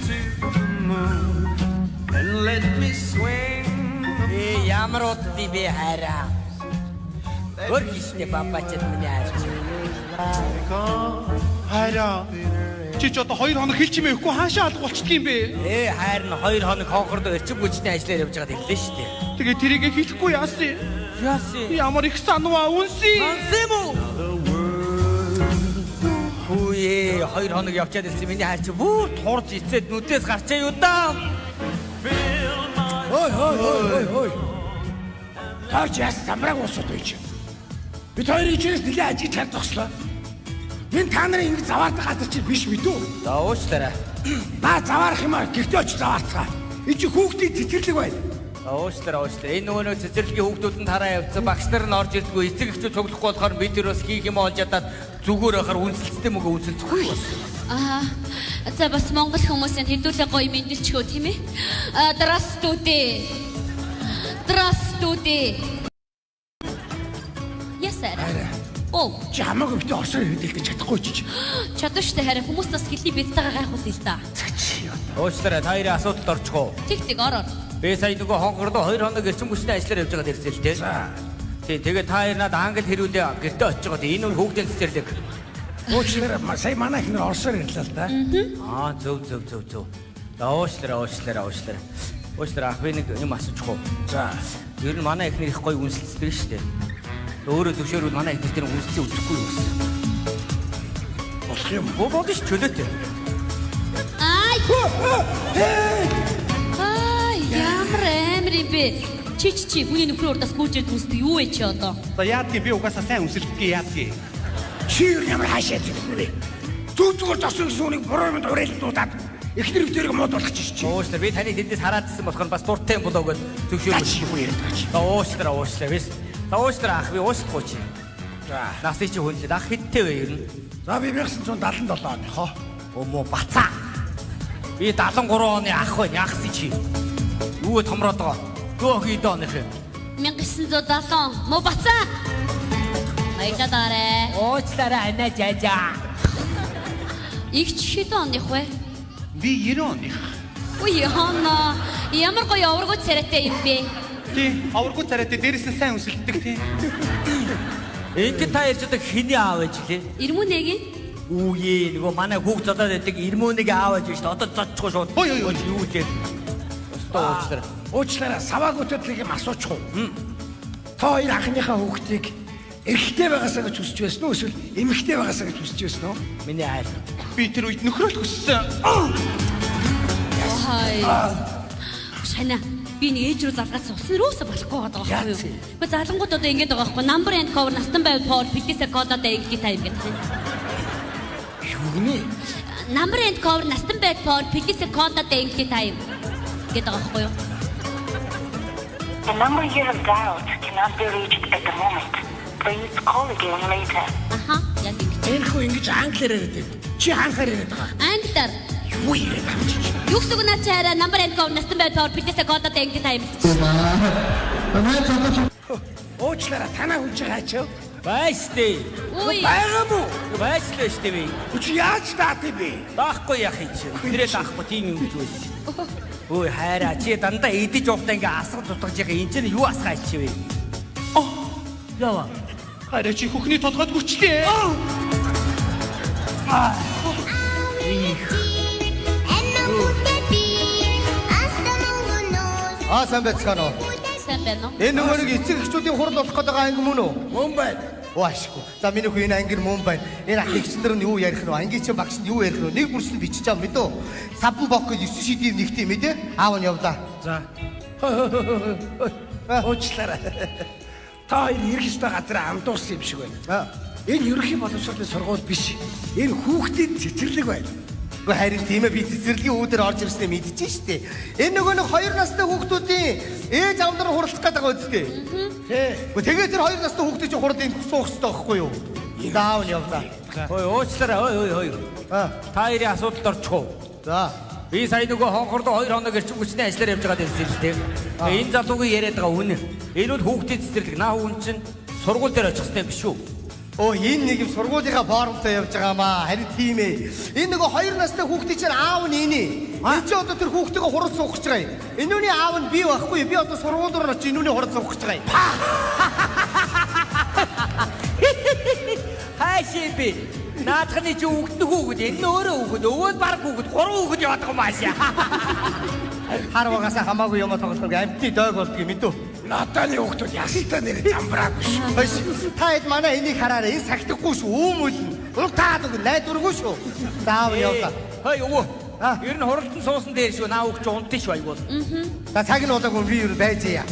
to the moon and let me swing. Ээ, ямар удаа би хайраа. Өөр хиштэй бабачд миний хайрч. Хайраа. Чи ч одоо 2 хоног хэл чимээ өгөхгүй хаашаа алга болчихдөг юм бэ? Ээ, хайр нь 2 хоног хонхордоо эрчим хүчний ажиллаар явж байгаад ирлээ шүү дээ. Тэгээ тэрийг хэлэхгүй яасан? Яасан? Ямар их санваа үнсэн. Сансан юм уу? Хүүе, 2 хоног явчаад ирсэн миний хайр чи бүр турж ицээд нүдээс гарчаа юу даа. Ой ой ой ой ой. Таарч яас замраг уусаад байж. Бид хоёрын ичээс нэлээ ажиг чад зогслоо. Энэ та нарын ингэ заваардаг газар чи биш мэдүү? За уучлаарай. Ба заваарах юм аа гэртээ очиж заваарцгаа. Энэ чи хүүхдийн цэцэрлэг байна. За уучлаарай, уучлаарай. Энэ нөгөө нэг цэцэрлэгийн хүүхдүүд нь тараа явцсан. Багш нар нь орж ирдэггүй. Эцэг эхчүүд цуглахгүй болохоор бид тэр бас хийх юм олж ядаад зүгээр байхаар үнсэлцтэй мөгөө үнсэлцэхгүй бас. Аа. За бас монгол хүмүүсийн хэдүүлээ гоё мэндэлчгөө тийм ээ. А здравствуйте. Здравствуйте. Yes sir. Оо, Чи хамаагүй битээ орсоор хэдэлдэж чадахгүй чи. чадна штэ харин хүмүүс бас хэлний бидтэйгээ гайхуул л да. Чи одоо. Уучлаарай, та хоёрын асуудалд орчих уу? Тэг тэг ор ор. Би сая нөгөө хонхордоо 2 хоног эрчим хүчний ажиллаар явж байгаад ирсэн л дээ. За. Тий, тэгээ та хоёр надад англи хэрүүлээ гэртээ очиж байгаа. Энэ үл хүүхдийн цэцэрлэг. Уучлаарай сая манай ихнэр орсоор ирлээ л да. Аа, зөв зөв зөв зөв. За уучлаарай, уучлаарай, уучлаарай. Уучлаарай, ах би нэг юм асуучих уу? За. Ер нь манай эхнэр их гоё үнсэлцдэг шүү дээ. Өөрөө зөвшөөрвөл манай эхнэр тэр үнсэлцээ үзэхгүй юу бас. Болох юм. Боо болно ш чөлөөтэй. Ай. Аа, ямар амар юм бэ? Чи чи чи хүний нөхрийн урдаас гүйж ирд үнсдэг юу вэ чи одоо? За яадгийн би угаасаа сайн үнсэлдэг яадгийн. Чи юу ямар хаашаа зүг вэ? Зүг зүгээр зосон гэсэн үнийг буруу юмд уриалан дуудаад эхнэр битэрэг муудуулах чи чи. Уучлаарай, би таны тэндээс хараадсан болохоор бас дуртай юм болоо гэж За зөвшөөрвөл. чи юу яриад байгаа чи. За уучлаарай, уучлаарай. Бис. За уучлаарай ах би уучлахгүй чи. За. Насыг чи хүнлээд ах хэдтэй вэ ер нь? За би 1977 оны хоо. Өмөө бацаа. Би 73 оны ах байна. Яахсан чи? Юу вэ томроод байгаа? Дөө хэд оных юм? 1970 мó бацаа. Баялаа даарэ. Уучлаарай анаа жажаа. Игч хэдэн оных вэ? Би 90 оных. Үгүй яана. Ямар гоё овргоо царайтай юм бэ? Тий, аваргуу царайтай дээрээс нь сайн үнсэлдэг тий. Ингээд та ярьж одоо хэний аав ээж лээ? Ирмүнэгийн Үгүй нөгөө манай хүүхд зодоод байдаг ирмөнийг аав ээж шүү дээ. Одоо зодчихгүй шууд. Ой, ой, ой. Юу лээ? Өстөө уучлаарай. Уучлаарай саваагүйтэд нэг юм асуучих уу? Та хоёр анхныхаа хүүхдийг эрэгтэй байгаасаа гэж хүсэж байсан уу эсвэл эмэгтэй байгаасаа гэж хүсэж байсан уу? Миний хайр. Би тэр үед нөхрөөл хүссэн. Хай. Шана би нэг ээж рүү залгаад сусан рүүсэ болохгүй байгаа байхгүй юу? Яац? Гэхдээ залангууд одоо ингэж байгаа байхгүй number and cover настан байв power please call day гэдэг time гэдэг. Юу гинэ? Number and cover настан байв power please call day гэдэг time гэдэг байгаа байхгүй юу? The number you have dialed cannot be reached at the moment. Please call again later. Аха яг ингэж. Энэ хүү ингэж англиар яриад байв. Чи хаанхаар яриад байгаа? Англиар Юу яриад байгаа юм чи? юу гэсэн үг наа чи хараа number and cover настан байв power please call day гэдэг time. Уучлаарай танаа хүн чи хаачаа? Баяжтэй. Үгүй. Байгаа мó? Баяжлаа шүү дээ би. Чи яаж даат юм бэ? Даахгүй яах юм чи. Тэрээ даахгүй тийм юм гэж байсан. Ой хайраа чи дандаа идэж уухтаа ингээ асга дутгаж байгаа. Энд чинь юу асгаа чи вэ? Оо, Ява. хайраа чи хөхний толгойд гүчлээ. Аа сайн байцгаана уу? Сайн байна уу? Энэ нөгөө нэг эцэг эхчүүдийн хурал болох гэдэг анги мөн үү? Мөн байна. Оо ашгүй. За миний хүү энэ анги мөн байна. Энэ ах эгч нар нь юу ярих нь вэ? Ангийн чинь багш нь юу ярих нь вэ? Нэг бүрс нь бичиж чам мэдөө. Саван бок гэж 9 шидийн нэгт юм ээ. Аав нь явлаа. За. Уучлаарай. Та хоёр ирэх ёстой газар андуурсан юм шиг байна. Аа. Энэ ерөнхий боловсролын сургууль биш. Энэ хүүхдийн цэцэрлэг байна. Үгүй харин тийм ээ би цэцэрлэгийн үүдээр орж ирснээ мэдчихээн шүү дээ. Энэ нөгөө нэг хоёр настай хүүхдүүдийн ээж аав нар хуралдах гэдэг байгаа үстэй. Тэ. Үгүй тэгээ тэр хоёр настай хүүхдийн чинь хурал энд суух ёстой байхгүй юу? За аав нь явлаа. Ой уучлаарай. Ой ой ой. Аа. Та хоёрын асуудалд орчих уу? За. Би сая нөгөө хонхордоо 2 хоног эрчим хүчний ажиллаар явж байгаад ирсэн л дээ. Тэгээ энэ залуугийн яриад байгаа үнэ. Энэ бол хүүхдийн цэцэрлэг. Наа хүн чинь сургууль дээр очих хэрэгтэй биш үү? Оо энэ нэг юм сургуулийнхаа формтой явж байгаа маа. Харин тийм ээ. Энэ нөгөө 2 настай хүүхдийн чинь аав нь энэ. Энэ чи одоо тэр хүүхдтэйгээ хурц суух гэж байгаа юм. Энүүний аав нь би байхгүй. Би одоо сургууль руу очиж энүүний хурц суух гэж байгаа юм. Хаашаа би. Наадхны чи хүүхд нь хүүхэд, энэ нь өөрөө хүүхэд, өвөө нь баг хүүхэд, 3 хүүхэд яваад байгаа юм аашаа. Хар багасаа хамаагүй юм тоглох амтны дойг болдгийг мэдв. Надад хүүхдүүд ястай нэр замбраагүй шүү. Хойш та хэд манай энийг хараарай. Энэ сахихгүй шүү. Үүмэл. Уртаад үг найдваргүй шүү. Заав явлаа. Хой өвөө. Ер нь хуралдан суусан дээр шүү. Наа хүүхд чи унтын шүү айгуул. За цаг нь болоогүй би ер нь байж яа.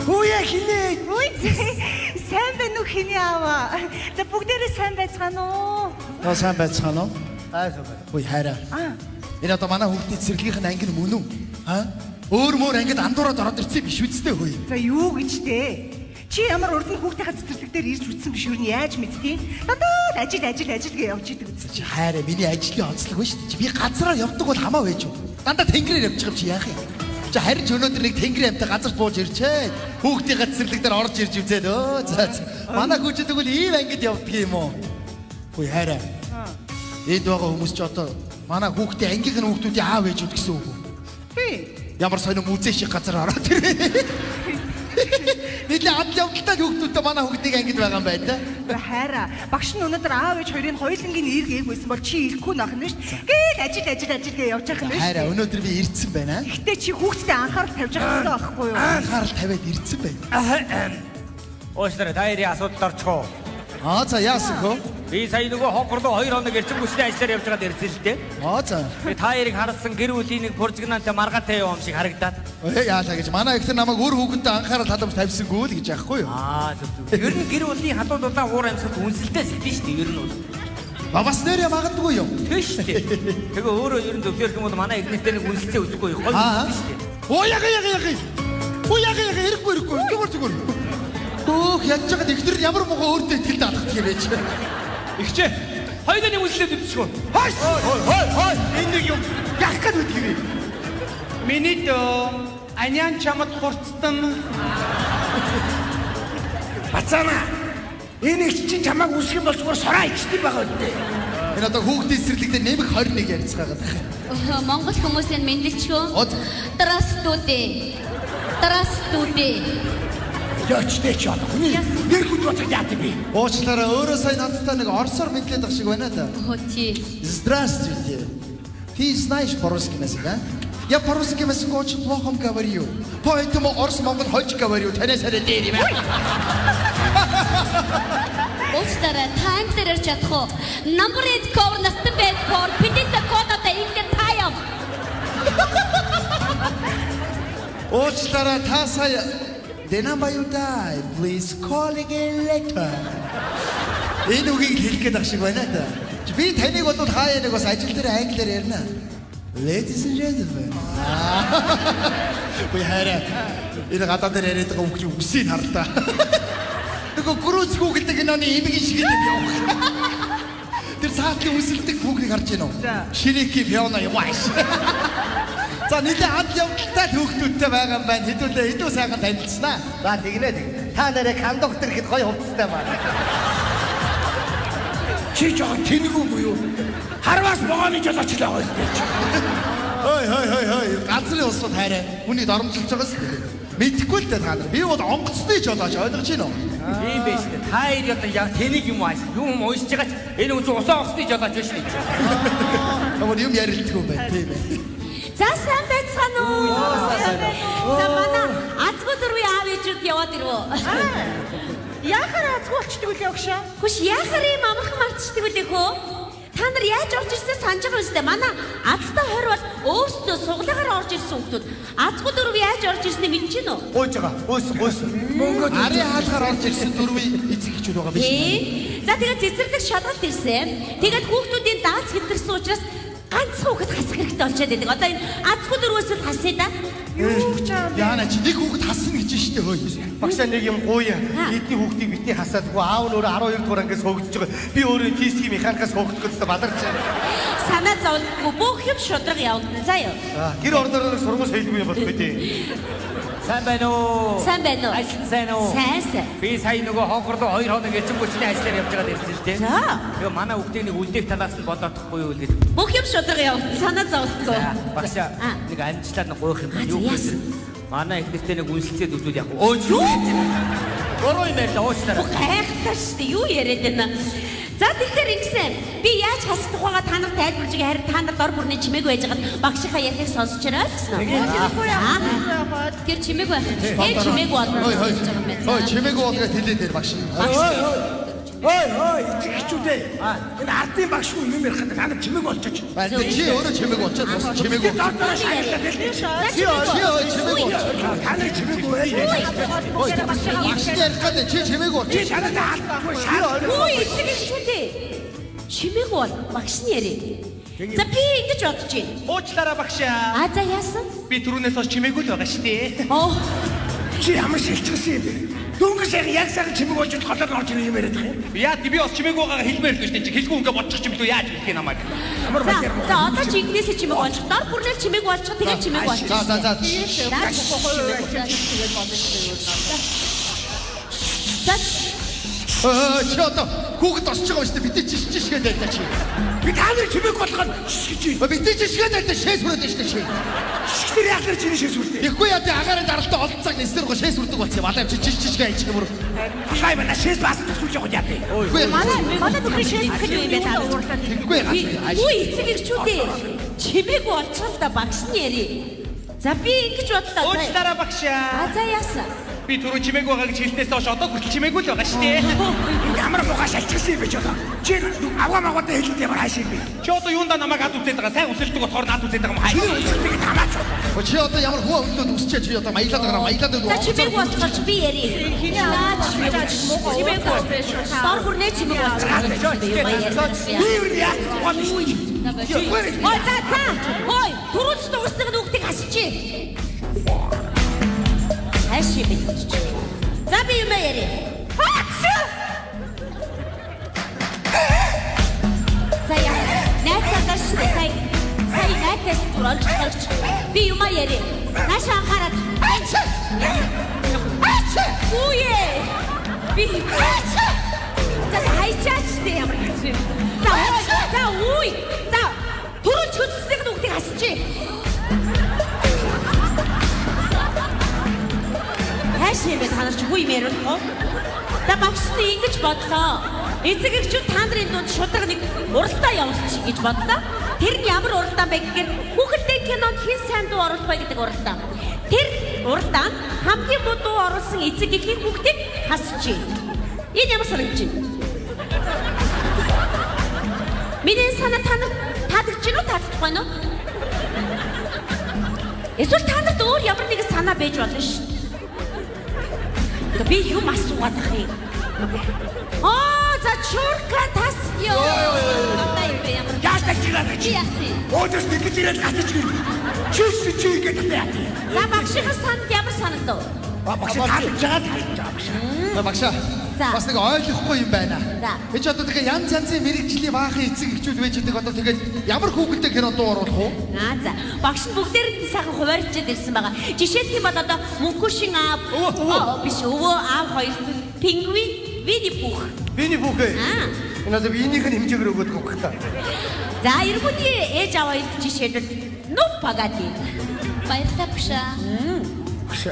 Хүүе хинээ. Үгүй сайн байна уу хиний аава? За бүгдээрээ сайн байцгаана уу? Та сайн байцгаана уу? Аа сайн байна. Үгүй хайраа. Энэ одоо манай хүүхдийн цэцэрлэгийнх нь анги нь мөн үү? Аа? Өөр мөр ангид андуураад ороод ирсэн биш үсттэй хөөе. За юу гэж дээ? Чи ямар урд нь хүүхдийнхаа цэцэрлэг дээр ирж үтсэн биш юу? Яаж мэдтий? Дандаа л ажил ажил ажил гэж явж идэг үст. Чи хайраа миний ажлын онцлог ба шүү дээ. Чи би газраар явдаг бол хамаа байж юу? Дандаа тэнгэрээр явчих юм чи яах юм? Чи харин ч өнөөдөр нэг тэнгэрийн амтай газар бууж ирчээ. Хүүхдийнхаа цэцэрлэг дээр орж ирж үзээд өө за. Манай хүүчүүд тэгвэл ийм ангид явдаг юм уу? Хөөе хайраа. Энд байгаа хүмүүс ч одоо манай хүүхдийн ангийнх нь хүүхдүүдийн аав ээжүүд гэсэн үг үү? Би Ямар сонир музей шиг газар ороод ирээ. Нийлээ ад явдалтай хүүхдүүдтэй манай хүүхдийг ангид байгаа юм байна да. Хайраа багш нь өнөөдөр аав ээж хоёрын хоёулангийн эрг ээг байсан бол чи ирэхгүй нах нь шүү. Гээл ажил ажил ажил гэж явж байгаа юм шүү. Хайраа өнөөдөр би ирсэн байна. Гэтэ чи хүүхдтэй анхаарал тавьж явах хэрэгтэй байхгүй юу? Анхаарал тавиад ирсэн байна. Уучлаарай та хоёрын асуудалд орчих уу? Аа за яасан хөө? Би сая нөгөө хонхорлоо 2 хоног эрчим хүчний ажиллаар явж байгаад ирсэн л дээ. Аа за. Би та хоёрыг харсан гэр бүлийн нэг пуржигнаантай маргаатай юм шиг харагдаад. Ээ яалаа гэж манай ихтер намайг өөр хүүхэнтэй анхаарал халамж тавьсангүй л гэж яахгүй юу? Аа зөв зөв. Ер нь гэр бүлийн халуун дулаан уур амьсгалд үнсэлтэй сэтгэн шүү дээ ер нь бол. Бас нэрээ магадгүй юм. Тийм шүү дээ. Тэгээ өөрөө ер нь зөвлөх юм бол манай ихнэртэй нэг үнсэлцээ үзэхгүй гоё үнсэлтэй шүү дээ. Оо яга яга яга. Оо яга яга ирэхгүй ирэхгүй. Зүгээр зүгээр. Хөөх ядж байгаад ихнэр нь ямар муухай өөртөө ихтэй алхах юм бэ чи. Ихчээ. Хоёулаа нэг үнсэлээд үзчихв. Хойш. Хой хой хой. Энэ нэг юм яах гээд байдаг юм бэ? Миний дөө анян чамд хурцтан. Бацаана. Энэ их чинь чамайг үсэх юм бол зүгээр сороо ичдэг байгаа үстэй. Энэ одоо хүүхдийн цэцэрлэг дээр нэмэх 21 ярилцгаа гэдэг. Монгол хүмүүсийн мэндэлчгөө. Здравствуйте. Здравствуйте. Яачтэй чи одоо хүний нэр хүнд бодох яа гэв би. Уучлаарай өөрөө сая надтай нэг орсоор мэдлээд байгаа шиг байна да. Оо тий. Здравствуйте. Ты знаешь по-русски язык, а? Я по-русски язык очень плохо говорю. Поэтому орс монгол хойч говорю. Танаас арай дээр юм. Уучлаарай та англиар ярьж чадах уу? Number 8 cover настан байд for please code одоо инглээр та юм. Уучлаарай та сая The number you dial, please call again later. Энэ үгийг хэлэх гээд ах шиг байна да. Би таныг бол хаяа нэг бас ажил дээр англиар ярина. Ladies and gentlemen. Би хараа энэ гадаа дээр яриад байгаа хүүхдийн үсийг харлаа. Нөгөө гүрүүц хүүхэлдэг киноны эмгийн шиг юм явах. Тэр цаатлын үсэлдэг хүүхнийг харж байна уу? Ширики Фиона юм ааш. За нэлээ ад явдалтай хүүхдүүдтэй байгаа юм байна. Хэдүүлээ хэдүү сайхан танилцсанаа. За тэгнэ тэг. Та нарыг кондуктор гэхэд гоё хувцастай байна. Чи жоохон тэнэггүй юу? Харвас могооны жолооч л байгаа юм чи. Хой хой хой хой. Газрын улсууд хайраа. Хүний доромжилж байгаа шүү дээ. Мэдэхгүй л дээ та нар. Би бол онгоцны жолооч ойлгож байна уу? Тийм байж тээ. Та хоёр одоо яг тэнийг юм ааш. Юм уншиж байгаа ч энэ хүн чинь усан онгоцны жолооч биш үү? Ямар юм ярилдгүй юм байна тийм ээ. За сайн байцгаана уу? За манай азгүй дөрвийн аав ээжүүд яваад ирвөө. Яхаар азгүй болчдөг үлээ өгшөө? Хүш яхаар ийм амархан мартчихдаг үлээ хөө? Та нар яаж орж ирсэн санаж байгаа юм шүү дээ. Манай азтай 20 бол өөрсдөө суглаагаар орж ирсэн хүмүүс. Азгүй дөрөв яаж орж ирснийг мэдэж гин үү? Гуйж байгаа. Гуйсан гуйсан. Мөнгө арын хаалгаар орж ирсэн дөрвийн эцэг эхчүүд байгаа биш үү? За тэгээд цэцэрлэг шалгалт ирсэн. Тэгээд хүүхдүүдийн даалц хэтэрсэн учраас ганц хүүхэд хасах хэрэгтэй болчиход байдаг. Одоо энэ азгүй дөрвөөс л хасъя да. Юу ч юм. Яана чи нэг хүүхэд хасна гэж штэ хөөе. Багшаа нэг юм гуйя. Эдний хүүхдийг битгий хасаадгүй. Аав нь өөрөө 12 дугаар ангиас хөөгдөж байгаа. Би өөрөө физикийн механикаас хөөгдөх гэсэн баларч. Санаа зовлонгүй бүх юм шудраг явагдана заа юу. Гэр орноор сургууль соёлгүй юм болохгүй тий. Сайн байна уу? Сайн байна уу? Ажил сайн уу? Сайн сайн. Би сая нөгөө хонхор руу 2 хоног эрчимгүчний ажиллаар явж байгаад ирсэн л дээ. За. Тэгээ манай хүүхдийг нэг үлдээх талаас нь бодоодохгүй юу гэж. Бүх юм шударга явагдсан. Санаа зовлтгүй. Багшаа нэг амжилтаар нэг гуйх юм байна. Юу яасан? гэвэл манай их нэртэй нэг үнсэлцээд үзвэл яг өө юу? Буруу юм ярьлаа уучлаарай. Гайхалтай шүү дээ. Юу яриад байна? За тэгэхээр ингэсэн. Би яаж хасах тухайгаа та нарт тайлбарлаж байгаа, харин та нар дор бүрний чимээгүй байж байгаад багшийнхаа яриаг сонсч ирээ гэсэн үү? Тэр чимээгүй байх. Тэр чимээгүй болно Хой хой. гэж байгаа юм байна. Хой чимээгүй болгоод хэлээд дээр багш. Ой ой ой итгэгчүүдээ. Энэ ардын багшгүй юм ярих гэдэг та нар чимээг болчихож. Чи өөрөө чимээгүй болчиход бас чимээгүй. Дор дороо шагналаа дэлгэж. Чи ой чимээгүй болчиход. Та нар чимээгүй бай. Ой багш ярих гэдэг чи чимээгүй Чи болчиход. танад алдахгүй шал. Үгүй итгэгчүүдээ. Чимээгүй бол багш нь яриа. За би ингэж бодож байна. Уучлаарай багшаа. А за яасан? Би түрүүнээс хойш чимээгүй л байгаа шүү дээ. Оо Чи ямар шилжчихсэн юм бэ? Дөнгөж сайхан яг сайхан чимээг болж голоор орж ирэх юм яриад байгаа юм. Яа би бас чимээгүй байгаагаа хэлмээр л шүү дээ. Чи хэлгүй ингээ бодчих юм билүү яаж хэлэх юм намайг. Ямар За баяр за одоо чи игнээсээ чимээг болчих. Дор бүрнээр чимээг болчих. Тэгээд чимээг болчих. За за за. За Чи одоо хүүхэд орчих байгаа юм шүү дээ. Бид чи шиш шигээд байлаа чи. Би та нар чимээг болгоод шиш гэж байна. Бид чи шигээд байлаа шээс хүрээд байна шүү дээ чи. Шишгэр яах нар чиний шээс хүрдээ. Тэгэхгүй яа тий агаарын даралтаа олон цаг нислэр гоо шээс хүрдэг болсон юм. Алаа чи шиш шиш гэж юм. Алай байна шээс бас төсөөлж явах яа тий. Тэгэхгүй манай нөхрийн шээс гэх юм бэ та нар. Тэгэхгүй Үгүй эцэг эхчүүдээ. Чимээгүй болчих л да багш нь яриа. За би ингэж бодлоо. Уучлаарай багшаа. А за яасан? Би түрүү чимээгүй байгаа гэж хэлснээс хойш одоо хүртэл чимээгүй л байгаа шүү дээ. Ямар муухай шалчихсан юм бэ чи одоо. Чи авгаа магаатай хэлээд ямар хайшаа юм бэ? Чи одоо юундаа намайг ад үзээд байгаа? Сайн үсэлдэг болохоор над үзээд байгаа юм хай. Чиний үсэлтийг тамаач. Чи одоо ямар хүн хөндлөд үсчээ чи одоо маялаад байгаа маялаад За чимээгүй болчихоор чи би яриа. За чимээгүй. Дор бүрнээ чимээгүй болчих. Би юу яах гол шүү. Ой за за. Ой түрүүлж дуусдаг нүгтийг хасчих. Хайш юм бэ. За би юм яриа. Хаач! За яа. Найзаа шүү дээ сая. Сая найзаас түр орж орж. Би юм яриа. Нааш анхаарал. Ач! Ач! Үе. Би ач! За хайчаач дээ ямар хэцүү юм. За за үе. За түрүүлж хөдөлсөг нүгтийг хасчих. Хайш юм бэ та нар чи хүү юм яриулах уу? За багш нь ингэж бодлоо. Эцэг эхчүүд та нарын дунд шударга нэг уралдаа явуулчих гэж бодлоо. Тэр нь ямар уралдаан бэ гэхээр хүүхэлдэйн кинонд хэн сайн дуу оруулах вэ гэдэг уралдаан. Тэр уралдаанд хамгийн муу дуу оруулсан эцэг эхийн хүүхдийг хасчих. Энэ ямар санагдаж байна? Миний энэ санаа та нарт таалагдж байна уу таалагдахгүй байна уу? Эсвэл та нарт өөр ямар нэгэн санаа байж болно шүү. Би юм асуугаад ах юм. Аа за чурка тас ёо. Яаж тачираад Чи яасан? Өөдөөс нэг гэж ирээд гацж гин. Чиш чи гэдэг яа тий. За багшийн санал ямар санагдав? А багш таалагдж байгаа таалагдж байгаа багш. Багшаа. За. Бас нэг ойлгохгүй юм байна. За. Энэ ч одоо тэгээ янз янзын мэрэгжлийн баахан эцэг эхчүүд байж байгаа одоо тэгээд ямар хүүхэлдэй кино дуу оруулах уу? Аа за багш нь бүгдээрэнд нь сайхан хуваарлцаад ирсэн байгаа. Жишээлх юм бол одоо мөнхөшин аав өвөө биш өвөө аав хоёр пингвин Вини Пух. Вини Пух ээ. Аа. Энэ одоо энийх нь хэмжээгээр өгөөд байгаа юм та. За эргүүний ээж аав хоёрт жишээлбэл нүп пагади. Баярлалаа багшаа. Багш.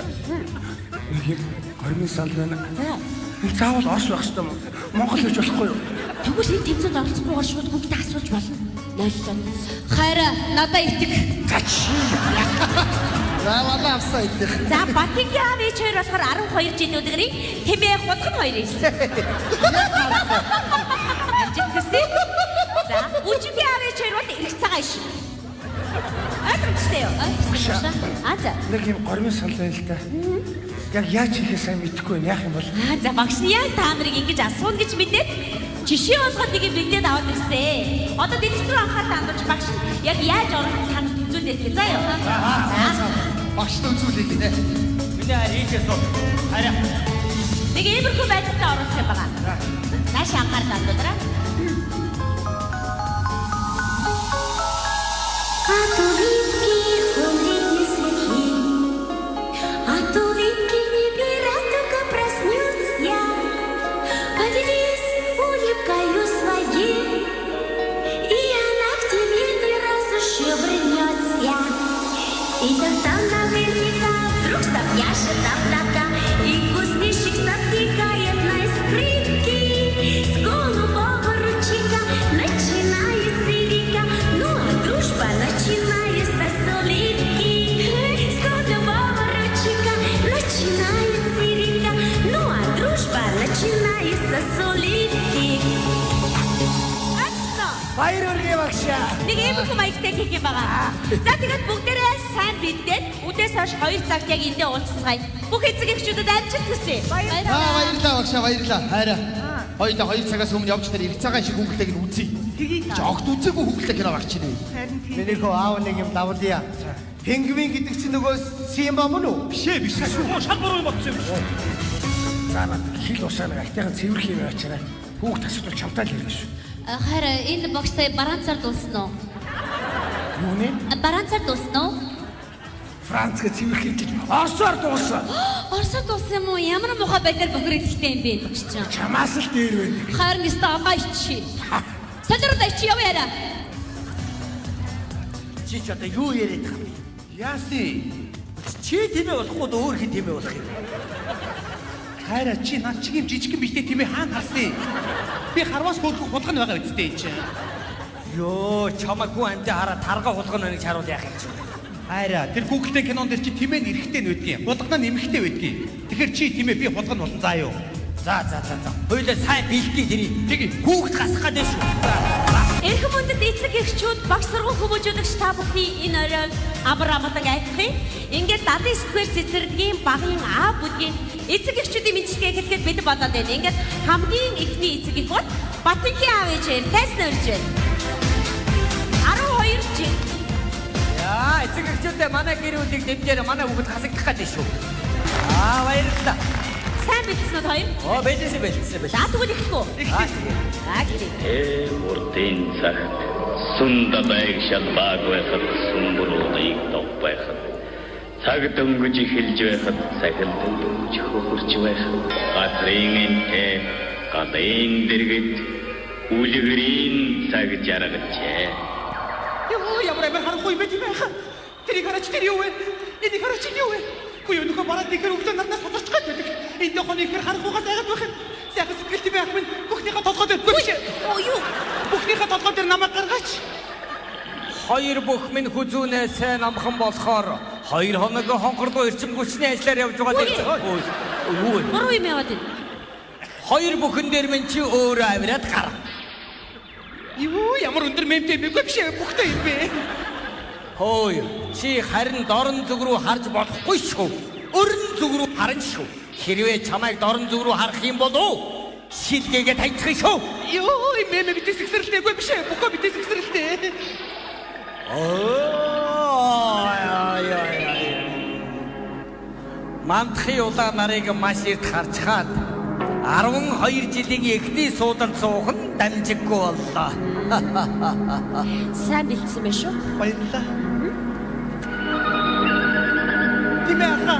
Нэг юм гормын санд байна. За. Энэ заавал Орос байх ёстой юм уу? Монгол гэж болохгүй юу? Тэгвэл энэ тэмцээнд оролцохгүйгээр шууд хүүхдээ асууж болно. Нойллоо. Хайраа надад итг. За чи. За валаа авсан идэх. За Батгийн аав ээж хоёр болохоор 12 жил өдгөрийн тэмээ худган хоёр ирсэн. Ажигдсэн. За үжигийн аав ээж хоёр бол эрх цагаан иш. Ойлгомжтой юу? Ойлгосон. Аа за. Нэг юм гормын санал байна л да. Яг яаж хийхээ сайн мэдэхгүй байна. Яах юм бол? Аа за багш нь яг та нарыг ингэж асууна гэж мэдээд жишээ болгоод нэг юм бэлдээд аваад ирсэн. Одоо дэлгэц рүү анхаарал хандуулж багш нь яг яаж оруулах та нарт үзүүлээд ирэх заа юу? За. Багшд үзүүлээ гинэ. Миний хайр ийшээ суу. Хараа. Нэг иймэрхүү байдалтай оруулах юм байгаа. Нааш анхаарал хандуулаарай. От улыбки хулиганы светли, от И тогда наверняка вдруг запьяшет доброта, и кузнечик затыкает на скрипке. С голубого ручейка начинается река, ну а дружба начинается с улыбки. С голубого ручейка начинается река, ну а дружба начинается с улыбки. Баяр өргөе багшаа. Нэг иймэрхүү маягтай хийх юм байгаа. За тэгээд бүгдээрээ сайн бэлдээд үдээс хойш 2 цагт яг эндээ уулзцгаая. Бүх эцэг эхчүүдэд амжилт хүсье. Баярлалаа. Баярлалаа багшаа, баярлалаа. Хайраа. Хоёулаа 2 цагаас өмнө явж тэр их цагаан шиг хүүхэлтэй нь үзье. Чи огт үзээгүй хүүхэлтэй кино багч нэ. Харин тийм. Миний хөө аав нэг юм давлая. Пингвин гэдэг чинь нөгөө Симба мөн үү? Биш ээ, биш шүү. Шал буруу юм бодсон юм шүү. За над хил усаа нэг айтайхан цэвэрх юм ачаарай. Хүүхд асуудал чамтай л хэрэг шүү. Харин энэ багш сая бараанцаар дуусна уу? Юу нэ? Бараанцаар дуусна уу? Францгээ цэвэрх юм чинь Оросоор дууссан. Оросоор дууссан юм уу? Ямар муухай байдлаар бохир идэлтэй юм бэ багш чинь? Чамаас л дээр байна. Харин өстө аваа ичи. Солиороо ичи яв яриа. Чи ч одоо юу яриад байгаа юм бэ? Яасан? Чи тэмээ болохгүй өөр хин тэмээ болох юм. Хайраа чи над чиг юм жижигхэн биш дээ тэмээ хаана харсан юм? Би харвас хөөрхөн хулган байгаа үсттэй чи. Йоо, чамайг хүн амтаа хараа тарга хулган байна гэж харуул яах юм чи. Хайраа тэр Google-тэй кинон дээр чи тэмээ нь эрэгтэй нь байдгийн. Хулгана нь эмэгтэй байдгийн. Тэгэхээр чи тэмээ би хулган болно заа юу? За за за за. Хоёулаа сайн бэлдээ тэрийг. Тэгье. Хүүхд гасах гэдэг шүү. Эрхэм хүндэт эцэг эхчүүд, багш сургууль хүмүүжүүлэгч та бүхний энэ орой амар амгалан айлтгая. Ингээд 79 дугаар цэцэрлэгийн багын А бүлгийн эцэг эхчүүдийн мэндчилгээ эхлэхэд бэлэн болоод байна. Ингээд хамгийн эхний эцэг эх бол Батынхийн аав ээжээр тайсан урьж байна. 12 жил. Яа, эцэг эхчүүдээ манай гэр бүлийг дэмжээрэй. Манай хүүхэд хасагдах гэдэг шүү. Аа, баярлалаа. Сайн бэлдсэн үү хоёр? Оо, бэлдсэн бэлдсэн бэлдсэн. За тэгвэл эхлэх үү? Аа, За эхлэе. Урдын цагт сунда байг шалбааг байхад сүмбруудыг дов байхад цаг дөнгөж эхэлж байхад цахил дөнгөж хөхөрч байхад газрын энтэй галын дэргэд үлгэрийн цаг жаргажээ. Йоо, ямар амар харанхуй юм бэ тийм ээ. Тэрийг хараач тэр юу вэ? Энийг хараач юу вэ? Үгүй юу нөхөө бараад ихэр өглөө нарнаас тодорч гад байдаг. Энэ дохоны ихэр харанхуйгаас айгаад байх юм. Сайхан сэтгэл тийм байх минь бүхнийхээ толгой дээр биш. Оо юу? Бүхнийхээ толгой дээр намайг гаргаач. Хоёр бүх минь хүзүүнээ сайн амхан болохоор 2 хоног хонхорлоо эрчим хүчний ажиллаар явж байгаа даа. Юу вэ? Буруу юм яваад байна. Хоёр бүхэн дээр минь чи өөрөө авираад гар. Юу ямар өндөр мемтэй юм бэ? Биш бүхтэй юм бэ? Хөөе, чи харин дорн зүг рүү харж болохгүй шүү. Өрн зүг рүү харна шүү. Хэрвээ чамайг дорн зүг рүү харах юм бол шилгээгээ таньчих шүү. Йоо, мемэ битээс ихсрэлтэйгүй биш бүхөө битээс ихсрэлтэй. Оо, яа яа яа. Мандахын улаан нарыг маш эрт харчхаад 12 жилийн эхний суудалд суух нь дамжиггүй боллоо. Сайн бэлдсэн байх шүү. Баярлалаа. Тимээ ахаа,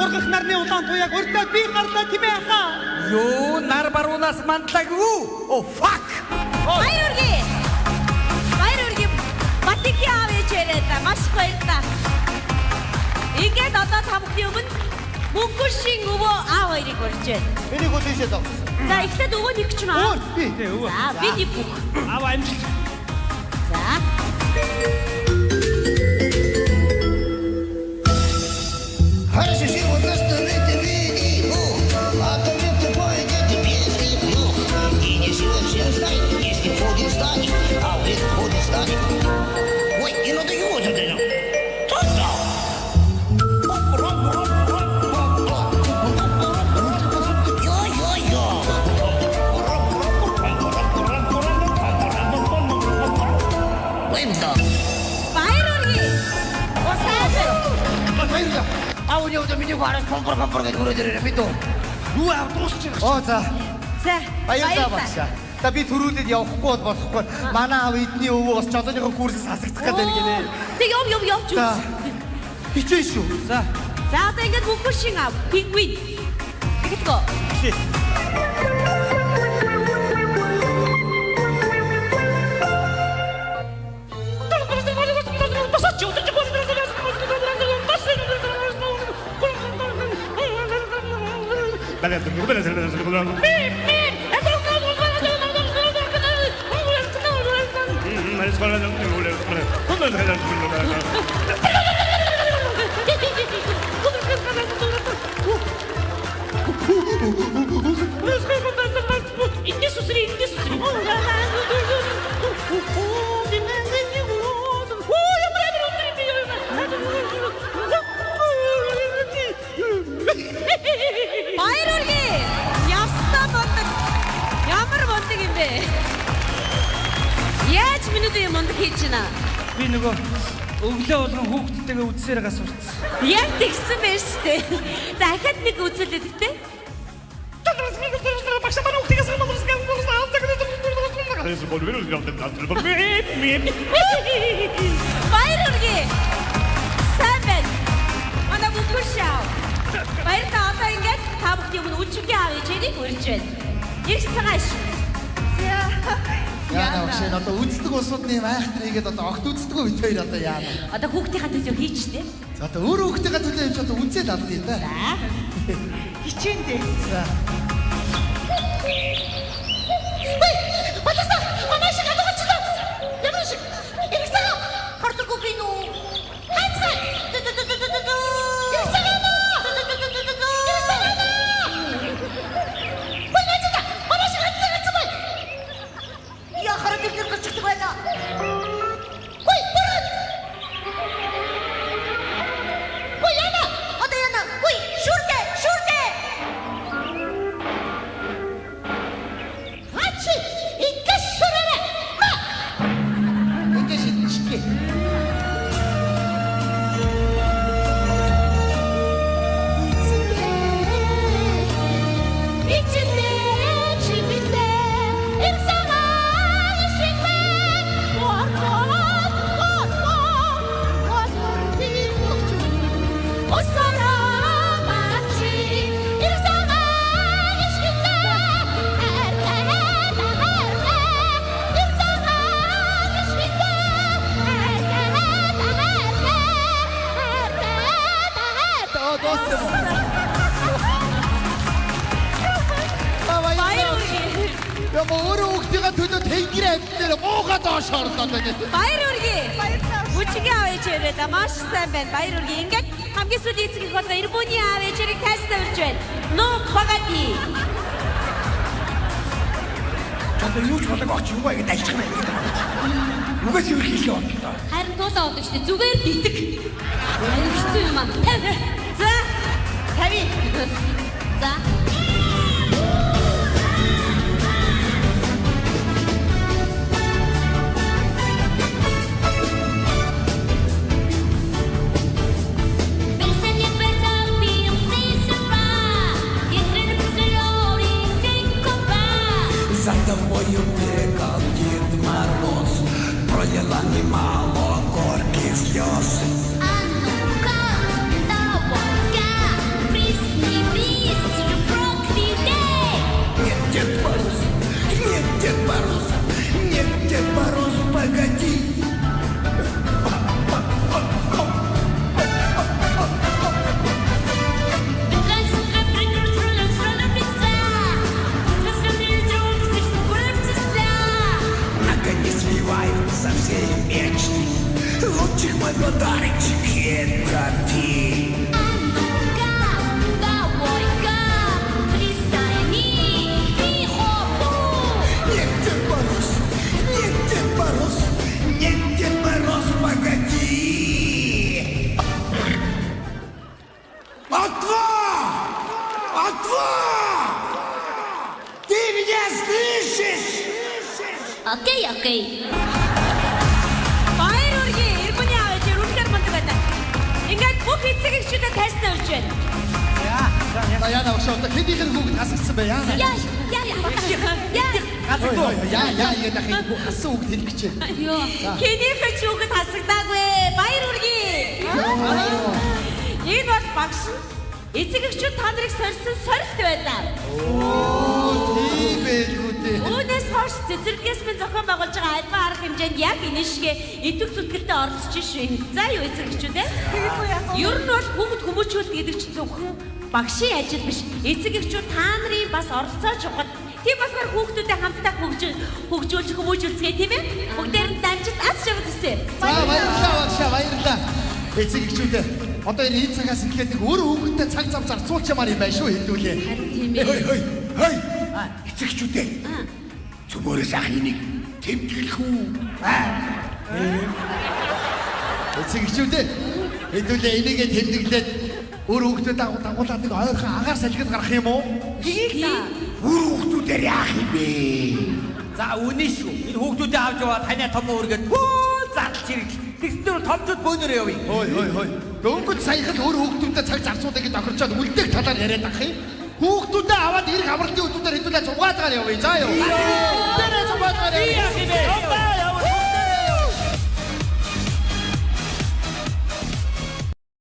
ургах нарны улаан туяаг урьдаа би гарлаа тимээ ахаа. Юу нар баруунаас мандлаагүй. Oh fuck. Баяр үргээ. Баяр үргээ. Батики аав ээжээрээ та маш их баярлалаа. Ингээд одоо та бүхний өмнө Мөнхөшийн өвөө аав хоёрыг урьж байна. Энийг хөө тийшээ зогссон. За эхлээд өвөө нэг ч юм аа. Өөр би. Тэ өвөө. За би нэг бүх. Аав амжилт. За. Хорошо, вот А то И не все знают, если входит здание, а входит здание. Ой, и надо его Баяр үргээ. Усаа. Баярлалаа. Аав нь явдаа миний хараас помпор помпор гэж өрөөд ирээрээ бид үү. Юу аав дуусчих. Оо за. За. Баярлалаа багшаа. За би түрүүлээд явахгүй бол болохгүй. Манай аав эдний өвөө бас жолооныхоо курсээс хасагдах гэдэг гинэ. Тэг яв яв явж үз. Хичээн шүү. За. За одоо ингэж мөнхөшийн аав пингвин. Тэгэхгүй. Баяр үргээ. Ястаа мундаг. Ямар мундаг юм бэ? Яаж минут юм мундаг хийж байна? Би нөгөө өглөө болгон хүүхдтэйгээ үзсээр гас сурцсан. Яг тэгсэн байж тээ. За ахаад нэг үзүүлээд тэ. Баяр үргээ. Сайн байна. Манай бүхэр шав. Баярлалаа. Одоо ингээд та бүхний өмнө үчигийн аав ээжийг урьж байна. Ирж цагааш. Яана багш энэ одоо үздэг улсуудны юм айхтар хийгээд одоо огт үздэггүй бит хоёр одоо яана. Одоо хүүхдийнхаа төлөө хийчтэй. За одоо өөрөө хүүхдийнхаа төлөө юм чи одоо үзэл ална юм да. За. Хичээндээ. За. Баласа, манай шиг алгачлаа. Ямар шиг? Эргэцээ. Хардаггүй би нүү. Хайцаа. Эргэцээ. Баяр үргээ. Үчигийн аав ээжээрээ да маш сайн байна. Баяр үргээ. Ингээд хамгийн сүүлийн эцэг их болгоо Ирбүний аав ээжээрийг тайснаа урьж байна. Нөө погоди. Одоо юу ч болоог оч юу ингэ дайчих юм бэ? Үгээс юу хийлээ бодлоо. Харин туулаа удаг штэ зүгээр л итэг. Аюу хэцүү юм аа. За. Тави. За. За тобою бегал Дед Мороз, пролила немало горьких слез. А ну-ка, давай-ка, присними проклятый! Нет, Дед Мороз, нет, Дед Мороз, нет, Дед Мороз, погоди! Сливаются все мечты. Лучших мой подарочек это ты. А ну-ка, давай-ка, плясани и-хо-хо. Нет, Дед Мороз, нет, Дед Мороз, нет, Дед Мороз, погоди! Отва! Отва! Ты меня слышишь? Окей, окей. Баяр үргээ. Ирбүний аав ээжээр үнэхээр мундаг байна. Ингээд бүх эцэг эхчүүдэд тайснаа урьж байна. За яана багш одоо хэдийнх нь хүүхэд хасагдсан бэ яана? Яа, яа, яа. Яа яа яа дахин хассан хүүхэд хэлэх гэж байна. Йоо. Хэнийх ч хүүхэд хасагдаагүй. Баяр үргээ. Энэ бол багш нь эцэг эхчүүд та нарыг сорьсон сорилт байлаа. Оо тийм байлгүй дээ. Үүнээс хойш цэцэрлэгээс минь зохион байгуулж байгаа альва арга хэмжээнд яг энэ шиг идэвх зүтгэлтэй оролцож шин. За юу эцэг эхчүүд ээ? Тэгэхгүй яах вэ? Ер нь бол хүүхэд хүмүүжүүлэлт гэдэг чинь зөвхөн багшийн ажил биш. Эцэг эхчүүд та нарын бас оролцоо чухал. Тийм болохоор хүүхдүүдэд хамтдаа хөгжүүлж хүмүүжүүлцгээе тийм ээ. Бүгдээр нь дамжид аз жаргал хүсье. За баярлалаа багшаа баярлалаа. Эцэг эхчүүдээ одоо энэ цагаас эхлээд нэг өөр хүүхэдтэй цаг зав зарцуулчмаар юм байна шүү хэдүүлээ. Харин тийм ээ. Хой хой хой. Эцэг эхчүүдээ. Цөмөөрөөс ах энийг тэмдэглэх үү? Эцэг эхчүүдээ хэдүүлээ энийгээ тэмдэглээд өөр хүүхдэд дагуулад нэг ойрхон агаар салхид гарах юм уу? Тгийг та. Үр хүүхдүүдээр яах юм бэ? За үнэн шүү. Энэ хүүхдүүдээ авч яваад танай том өөргээд хөө задлж ирэл. Тэгсэн дээр томчууд бөөнөрөө явъя. Хой хой хой. Дөнгөж саяхан өөр хүүхдүүдэд цаг зарцуулах гэж тохирчоод үлдээх талаар яриад ах юм. Хүүхдүүдээ аваад ирэх амралтын өдрүүдээр хэдүүлээ зугаадгаар явъя. За юу. Тэрээ зугаадгаар явъя. Яах юм бэ?